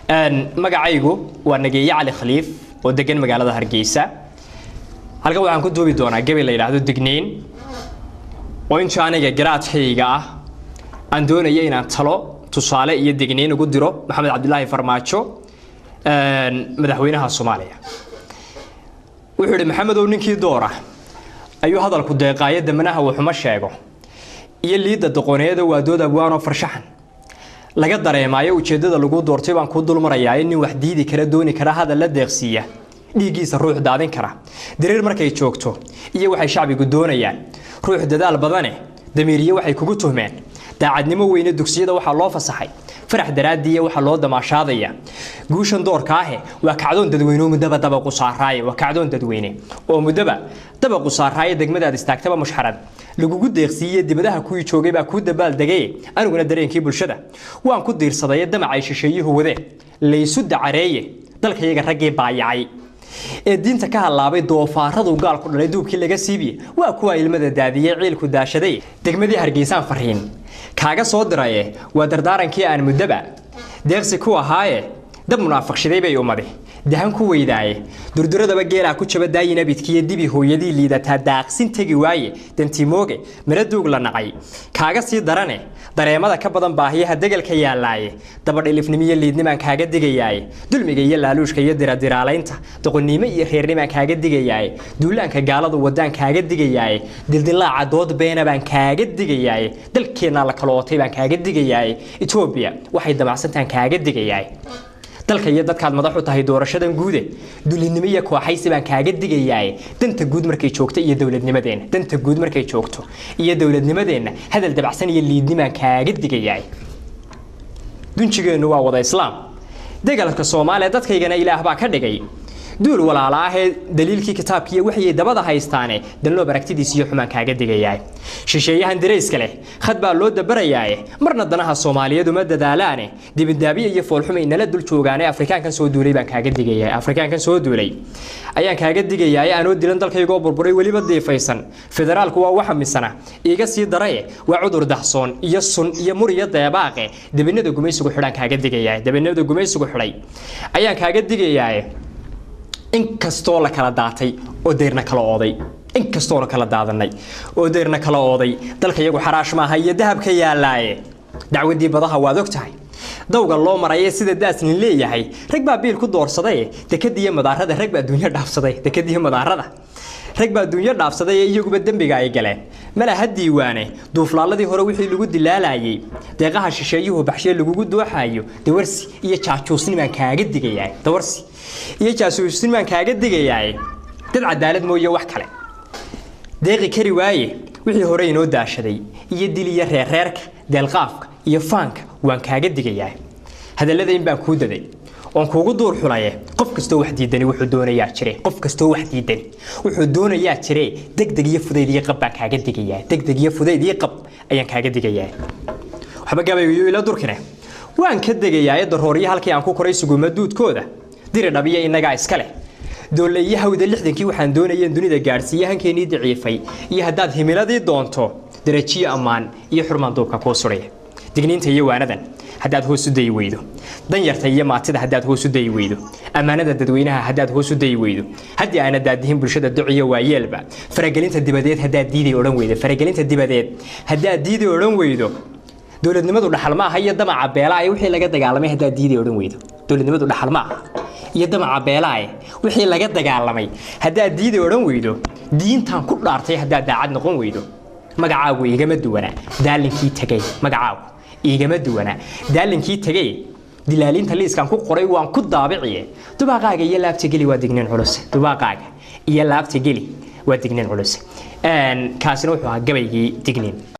Magacaygu waa Nageeye Cali Khaliif oo degan magaalada Hargeysa. Halkan waxaan ku duubi doonaa gabay la yidhaahdo Digniin, oo inta aniga garaadkayga ah aan doonaya inaan talo, tusaale iyo digniin ugu diro Maxamed Cabdilaahi Farmaajo, madaxweynaha Soomaaliya. Wuxuu yidhi: Maxamedow, ninkii doora ayuu hadalku deeqaayo, damanaha wuxuma sheego iyo liidda doqoneeda, waa dood abwaanoo farshaxan laga dareemaayo. Ujeeddada lagu doortay baan kuu dulmarayaa: nin wax diidi kara, dooni kara, hadal la deeqsiiya, dhiiggiisa ruux daadin kara, dariir markay joogto iyo waxay shacbigu doonayaan ruux dadaal badane. Damiiriye waxay kugu tuhmeen daacadnimo weyne. Dugsiyada waxaa loo fasaxay farax daraadiiya, waxaa loo damaashaadaya guushan doorkaahe. Waa kacdoon dadweyne oo muddaba dabaqu saaraaye, waa kacdoon dadweyne oo muddaba dabaqu saaraaye. Degmadaad istaagtaba mushxarad lagugu deeqsiiye, dibadaha kuwii joogay baa kuu dabaaldegay. Aniguna dareenkii bulshada waan ku diirsadaye, damacay shisheeyuhu wadeen laysu dacareeye. Dalkayaga raggii baayacay ee diinta ka hallaabay, doofaaradu gaal ku dhalay, duubkii laga siibiye, waa kuwa ilmada daadiyey, ciilku daashaday. Degmadii Hargeysaan fariin kaaga soo diraye, waa dardaarankii aan muddaba deeqsi ku ahaaye. Dab munaafiqshiday bay ummadi dahan ku weydaaye, durduradaba geelaa ku jaba, daayina bidkiyo dibi hooyadii liidataa daaqsin tegi waaye. Dantimooge miro duug la nacay kaaga sii darane, dareemada ka badan baahiyaha degelka yaallaaye. Dabadhilifnimiyo liidnimaan kaaga digayaaye, dulmiga iyo laaluushka iyo diradiraalaynta, doqonnimo iyo reernimaan kaaga digayaaye. Duulaanka gaaladu wadaan kaaga digayaaye, dildilaaca dood beena baan kaaga digayaaye. Dalkeennaa la kalootay baan kaaga digayaaye, Etoobiya waxay damacsantaan kaaga digayaaye. Dalka iyo dadkaad madax u tahay doorashadan guude, dulinimo iyo kooxaysi baan kaaga digayaaye. Danta guud markay joogto iyo dowladnimadeenna, danta guud markay joogto iyo dowladnimadeenna, hadal dabacsan iyo liidnimaan kaaga digayaaye. Dunjigeennu waa wada islaam, degalka Soomaaliya dadkaygana Ilaah baa ka dhigay duul walaala ahee. Daliilkii kitaabkiiyo waxyay dabada haystaane, danloob aragtidiis iyo xumaan kaaga digayaay. Shisheeyahan darayska leh khad baa loo dabarayaaye, marna danaha Soomaaliyeed uma dadaalaane. Dibindaabiya iyo foolxumay nala dul joogaane, Afrikaankan soo duulay baan kaaga digayaay, Afrikaankan soo duulay ayaan kaaga digayaay. Anoo dilan dalkaygoo burburay, weliba diifaysan, federaalku waa waxa misana iiga sii daraye. Waa cudur dahsoon iyo sun iyo mur iyo deebaaqe, debinada gumaysigu xidhaan kaaga digayaay, debinada gumaysigu xidhay ayaan kaaga digayaaye. Inkastoo la kala daatay oo deyrna kala ooday, inkastoo la kala daadanay oo deyrna kala ooday, dalka iyagu xaraash maaha iyo dahabka yaallaaye. Dacwadii badaha waad og tahay dawga loo maraye, sida daasnin leeyahay rag baa biil ku doorsaday. Dekadiiyo madaarada rag baa dunyo dhaafsaday, dekadiiyo madaarada rag baa dunyo dhaafsaday ee iyaguba dembiga ay galeen malaha diiwaane. Duuflaaladii hore wixii lagu dilaalayay, deeqaha shisheeyuhu baxshee lagugu dooxayo, dawarsi iyo jaajuusnimaan kaaga digayaa, dawarsi iyo jaasuusnimaan kaaga digayaa. Dad cadaalad mooye wax kale deeqi kari waaye, wixii hore inoo daashaday iyo dil iyo reerreerka, deelqaafka iyo faanka waan kaaga digayaa. Hadallada in baan kuu daday oon kuugu duur xulaye, qof kastoo wax diidani wuxuu doonayaa jire, qof kastoo wax diidani wuxuu doonayaa jire. Degdeg iyo fudayd iyo qab baan kaaga digayaa, degdeg iyo fudayd iyo qab ayaan kaaga digayaa. Waxba gabaygu ila durkine, waan ka degayaa. Darooryo halkii aan ku koray, suguma duudkooda, diri dhabiya innagaa iska leh. Doolle iyo hawda 60kii waxaan doonayeen dunida gaadhsiiye, hankeenii daciifay iyo haddaad himiladii doonto, darajiyo ammaan iyo xurmaan duubka kuu sudhaya. Digniinta iyo waanadan haddaad hoos u dayi weydo, danyarta iyo maatida haddaad hoos u dayi weydo, ammaanada dadweynaha haddaad hoos u dayi weydo, haddii aana daadihin bulshada duciyo waayeelba, faragelinta dibadeed haddaad diiday odhan weydo, faragelinta dibadeed haddaad diiday odhan weydo, dowladnimadu dhaxal ma aha iyo damaca beelaaye wixii laga dagaalamay haddaad diiday odhan weydo, dowladnimadu dhaxal ma aha iyo damaca beelaaye wixii laga dagaalamay haddaad diiday odhan weydo, diintan ku dhaartay haddaad daacad noqon weydo, magacaagu igama duwana daalinkii tegay, magacaagu igama duwana daalinkii tegay. Dilaalinta liiskan ku qoray waan ku daabiciye, dubaaqaaga iyo laabta geli waa digniin culus, dubaaqaaga iyo laabta geli waa digniin culus. Kaasina wuxuu ahaa gabaygii Digniin.